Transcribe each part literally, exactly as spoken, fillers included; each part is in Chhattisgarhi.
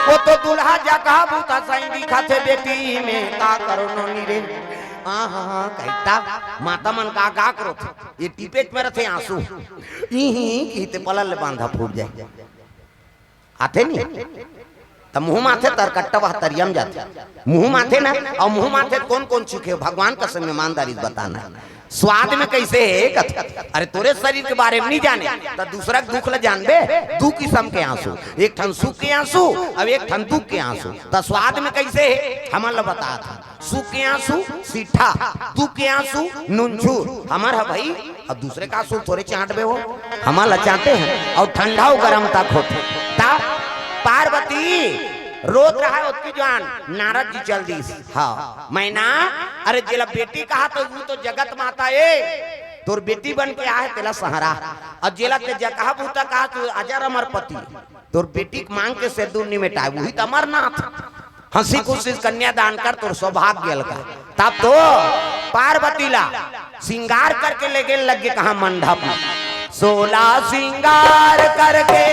वो तो दूल्हा जगह बूता सही दिखत हे बेटी में, का करो नोनी रे। हाँ, हाँ, हाँ, कहिता माता मन का, का करो थे? ये टिपेट में रथे आंसू। ई ही, ई ते पलल ले बांधा फूट जाए। आथे नहीं? त मुंह माथे तरकट्टा वह तरियम जाथे। मुंह माथे ना, और मुंह माथे कौन कौन चीखे? भगवान कसम ईमानदारी से बताना। स्वाद में कैसे हे? कथे, अरे तोरे शरीर के बारे में नहीं जाने, त दूसरा के दुख ल जानबे। दू किसम के आंसू, एक ठन सुख के आंसू, अब एक ठन दुख के आंसू। त स्वाद में कैसे हे, हमन ल बता था। सुख के आंसू सीठा, दुख के आंसू नुनझुर। हमर ह भाई, अब दूसरे का आंसू थोरे चांटबे हो, हमन ल चांटे हन। और ठंडा अउ गरम तक होथे। त पार्वती रोत रहा ओतकी जुवार, नारद जी चल दिस। हाँ, मैना, अरे जेला बेटी कहा त वो तो जगत माता ए, तोर बेटी बन के आहे, तेला सहरा। और जेला ते जगह बूता कहा, तू अजर अमर पति, तोर बेटी के मांग के सेंदूर नहीं मिटाए, वही त अमरनाथ। हंसी खुशी कन्यादान कर, तोर सौभाग्य अलगा। तब तो पार्वती ला सिंगार करके ले गेल लगे कहाँ मंडप में। सोला सिंगार करके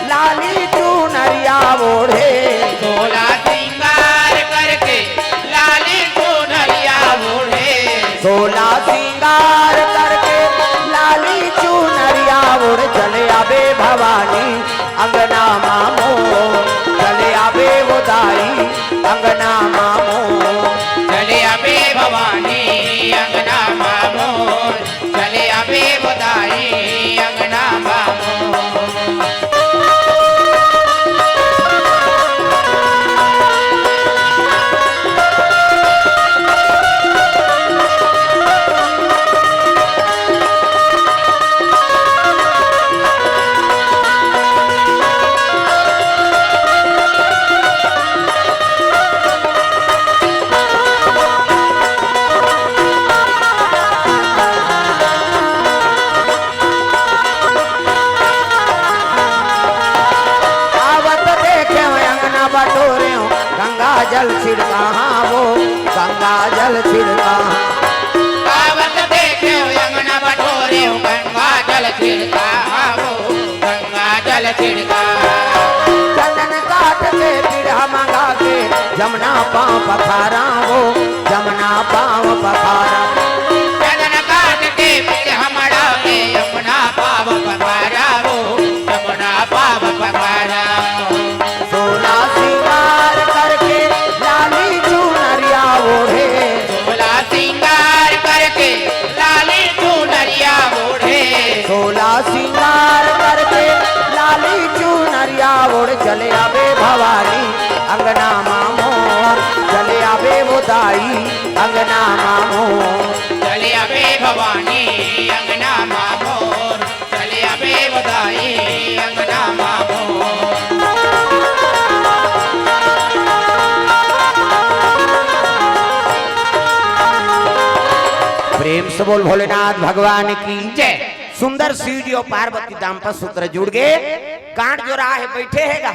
लाली चुनरिया ओढ़े। सोला सिंगार करके लाली चुनरिया ओढ़े। सोला सिंगार करके लाली चुनरिया ओढ़ चले आबे भवानी अंगना मामो। चले आबे वो दाई अंगना मामो। चले आबे भवानी अंगना मामो। चले आबे वो दाई अंगना मामो। आवत देखे अंगना बटोरे, गंगा जल छिड़का, हाँ वो गंगा जल छिड़का। आवत देखे अंगना बटोरे, गंगा जल छिड़का, हाँ वो गंगा जल छिड़का। चंदन काठ के पीढ़ा मंगा के, जमुना पाँव पखारा वो, जमुना पाँव पखारा। चंदन काठ के पीढ़ा मंगा के, जमुना पाँव पखारा वो, जमुना पाँव पखारा। सोला सिंगार करके लाली चुनरिया ओढ़े। सोला सिंगार करके लाली चुनरिया ओढ़े। सोला सिंगार करके लाली चुनरिया ओढ़ चले आबे भवानी अंगना मामोर। चले आबे वो दाई अंगना मामोर। चले आबे भवानी अंगना मामोर। चले आबे वो दाई अंगना मामोर। प्रेम से बोल भोलेनाथ भगवान की जय। सुंदर शिव जी और पार्वती दाम्पत्य सूत्र जुड़ गए। कांट जो रहा है बैठे हैगा,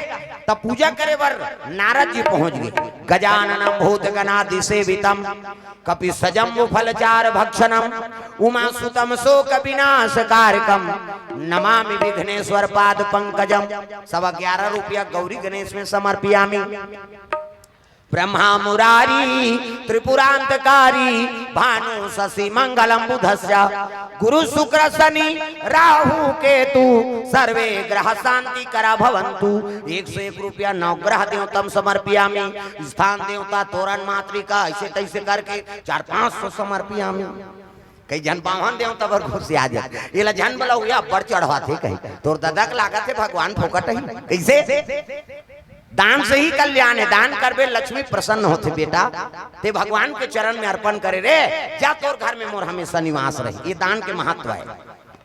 तब पूजा करे बर नारद जी पहुंच गए। गजाननम भूत गणादि सेवितम कपि सजम्बु फलचार भक्षणम उमा सुतम शोक विनाश कारकम नमामि विघ्नेश्वर पाद पंकजम। सवा ग्यारह रुपया गौरी गणेश में समर्पियामी। ब्रह्मा मुरारी त्रिपुरांतकारी भानु शशि मंगलम बुधस्य गुरु शुक्र शनि राहु केतु सर्वे ग्रह शांति करा भवंतु। एक सौ एक रुपया नवग्रह देवतम समर्पियामी। स्थान देवता तोरण मातृका ऐसे तैसे करके चार पांच सौ समर्पियामी। कई झन बावन देवता बर घुसिया जाथे। एला झन बला हुआ बड़ चढ़वाथे कही। तोर ददा के लागत हे भगवान फोकट ही। कैसे? दान से ही कल्याण है। दान करबे लक्ष्मी प्रसन्न होथे बेटा। ते भगवान के चरण में अर्पण करे रे। जा तोर घर में मोर हमेशा निवास रहे। ये दान के महत्व है।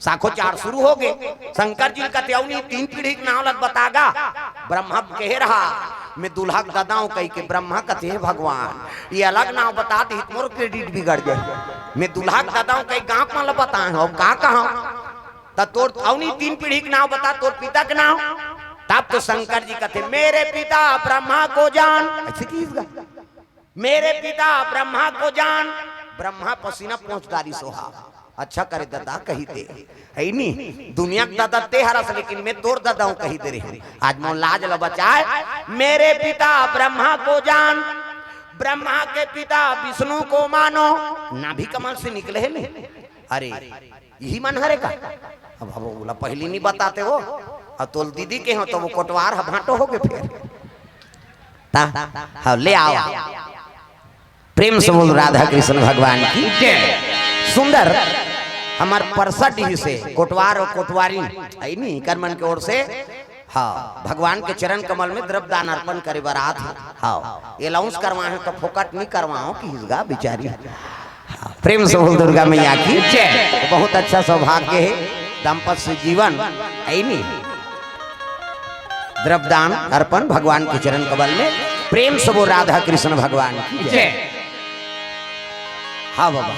साखोचार शुरू हो गए। शंकर जी कथे अउ नहीं तीन पीढ़ी के नाव लग बतागा। ब्रह्मा कहे रहा, मैं दूल्हा के ददा हूं कही के। ब्रह्मा कथे, "हे भगवान, ये अलग नाव बता दी, मोर credit बिगड़ जाए। मैं दूल्हा के ददा हूं कही गांव मन ल बताए हो, का कहा?" त तोर अउ नहीं तीन पीढ़ी के नाव बता, तोर पिता के नाव। तब तो शंकर जी कथे, "मेरे पिता ब्रह्मा को जान।" ऐसे किस गा? "मेरे पिता ब्रह्मा को जान।" ब्रह्मा पसीना पहुंच डारी सोहा। "अच्छा करे ददा," कही दे, "है नी? दुनिया के ददा ते हरस, लेकिन मैं तोर ददा हूँ," कही दे रहे। आज मोर लाज ल बचाए, "मेरे पिता ब्रह्मा को जान, ब्रह्मा के पिता विष्णु को मानो।" नाभि कमल से निकले हे नी। अरे, यही मन हरे का? अब, अब ओला पहली नहीं बताते हो, अब तोल दीदी के हो तो वो कोटवार ह भांटो हो गए फिर। ता, हाँ, ले आओ। प्रेम से बोल राधा कृष्ण भगवान की जय। सुंदर, हमार परसा डीह से कोटवार और कोटवारी, है नी, इकर मन के ओर से, हाँ, भगवान के चरण कमल में द्रव्य दान अर्पण करे बर आत हे। हाँ, announce करवाए हो तो फोकट नहीं करवाओ कि इसगा बिचारी। हाँ, प्रेम से बोल दुर्गा मैया की जय। बहुत अच्छा सौभाग्य है, दाम्पत्य जीवन, है नी। द्रव्यदान अर्पण भगवान के चरण कमल में, प्रेम से बोल राधा कृष्ण भगवान की जय। जय। हाँ बाबा,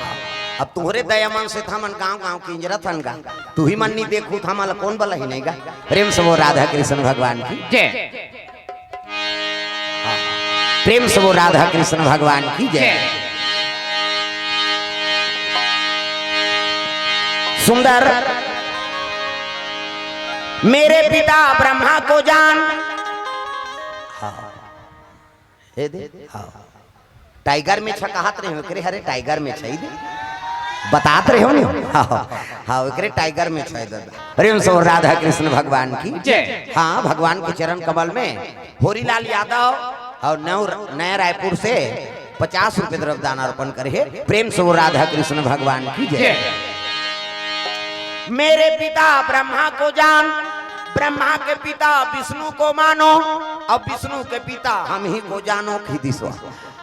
अब तुम्हरे दया मन से त हमन गांव गांव किंजरत हन गा, तुही मन नहीं देखू त हमन ला कौन बला ही नहीं गा। प्रेम से बोल राधा कृष्ण भगवान की जय। हाँ। प्रेम से बोल राधा कृष्ण भगवान की जय। सुंदर, मेरे पिता ब्रह्मा को जान। हाँ। हे दे, हाँ। टाइगर में छकाहत रहे हो, एकरे हरे टाइगर में छई दे। बतात रहे हो नी? हाँ, हाँ, एकरे टाइगर में छई दे। प्रेम से बोल राधा कृष्ण भगवान की जय। हाँ, भगवान के चरण कमल में होरीलाल यादव और नव-, नया रायपुर से पचास रुपए द्रव्य दान अर्पण करे हे। प्रेम से बोल राधा कृष्ण भगवान की जय। जय। मेरे पिता ब्रह्मा को जान, ब्रह्मा के पिता विष्णु को मानो, और विष्णु के पिता हम ही को जानो, कहि दिस।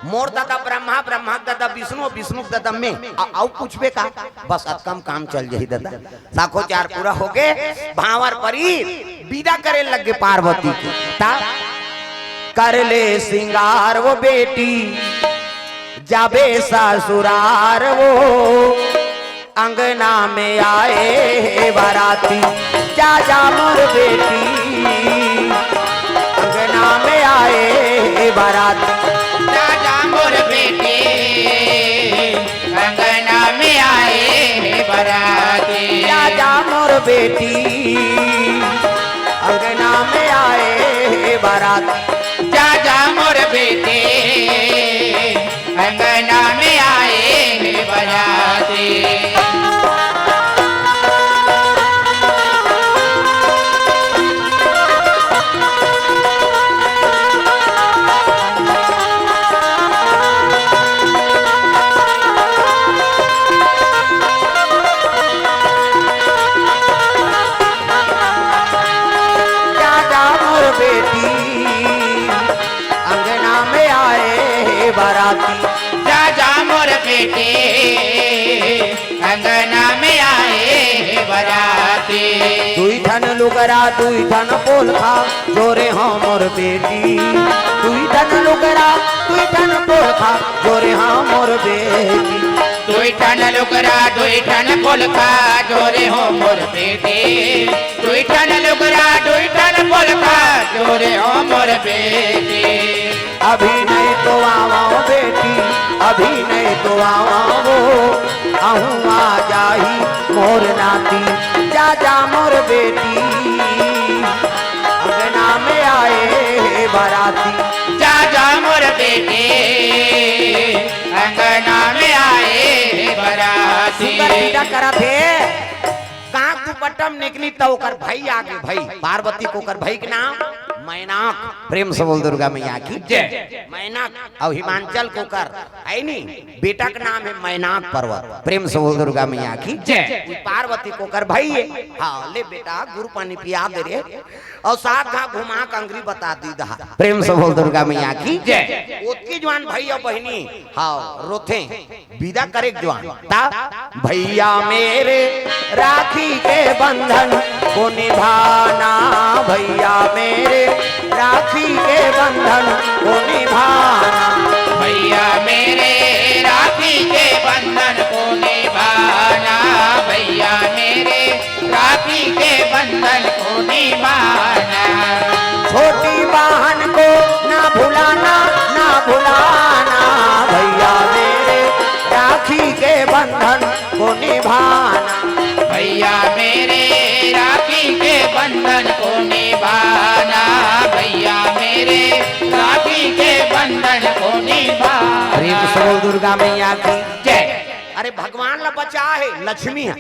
मोर ददा ब्रह्मा, ब्रह्मा के ददा विष्णु, विष्णु के ददा मैं। आ, अउ पूछबे का? बस अतका म काम चल जाही ददा। साखोचार पूरा होगे, भांवर परी बिदा करे लगे पार्वती के। ता कर ले सिंगार वो बेटी, जाबे ससुरार वो। अंगना में आए हे बाराती, जा जा मोर बेटी। अंगना में आए हे बाराती, जा जा मोर बेटी। अंगना में आए हे बाराती, जा जा मोर बेटी। अंगना में आए हे बाराती, जा जा मोर बेटी। अंगना में आए हे बाराती। जा जा मोर बेटी, अंगना में आए हे बाराती। जा जा मोर बेटी, अंगना में आए हे बाराती। दुई ठन लुगरा, दुई ठन पोलखा, जोरे हो मोर बेटी। दुई ठन लुगरा, दुई ठन पोलखा, जोरे हो मोर बेटी। दुई ठन लुगरा, दुई ठन पोलखा, जोरे हो मोर बेटी। दुई ठन लुगरा, दुई ठन पोलखा, जोरे हो मोर बेटी। अभी नहीं तो आवा बेटी, अभी नहीं तो आवा वो, अहूँ आ जाही मोर नाती, जा जा मोर बेटी। अंगना में आए हे बाराती, जा जा मोर बेटी। अंगना में आए हे बाराती। सुंदर बिदा करत हे। कांख दुपट्टा में निकली त ओकर भाई आगे, भाई पार्वती के ओकर भाई के नाम मैनाक। प्रेम से बोल दुर्गा मैया की जय। मैनाक अउ हिमांचल के ओकर है नी, बेटा के नाम है मैनाक पर्वत। प्रेम से बोल दुर्गा मैया की जय। उ पार्वती के ओकर भाई है। हाँ, ले बेटा, गुरु पानी पिया दे रे। अउ सात घा घुमा के अंगरी बता दी दहा। प्रेम से बोल दुर्गा मैया की जय। ओतकी जुवान भाई अउ बहिनी, हाँ, रोथे। बिदा करे के जुवान। ता भैया मेरे राखी के बंधन को निभाना, भैया मेरे राखी के बंधन को निभाना। भैया मेरे राखी के बंधन को निभाना, भैया मेरे राखी के बंधन को निभाना। छोटी बहन को ना भुलाना, ना भुलाना, भैया मेरे राखी के बंधन को निभाना। मैया की जय। अरे भगवान ला बचा हे लक्ष्मी ह।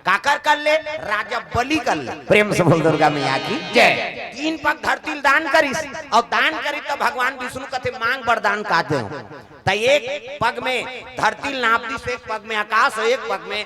काकर कर ले? राजा बलि कर ले। प्रेम से बोल दुर्गा मैया की जय। तीन पग धरती ल दान करिस, अउ दान करिस त भगवान विष्णु कथे मांग वरदान का दे। त एक पग में धरती ल नाप दिस, एक पग में आकाश, एक पग में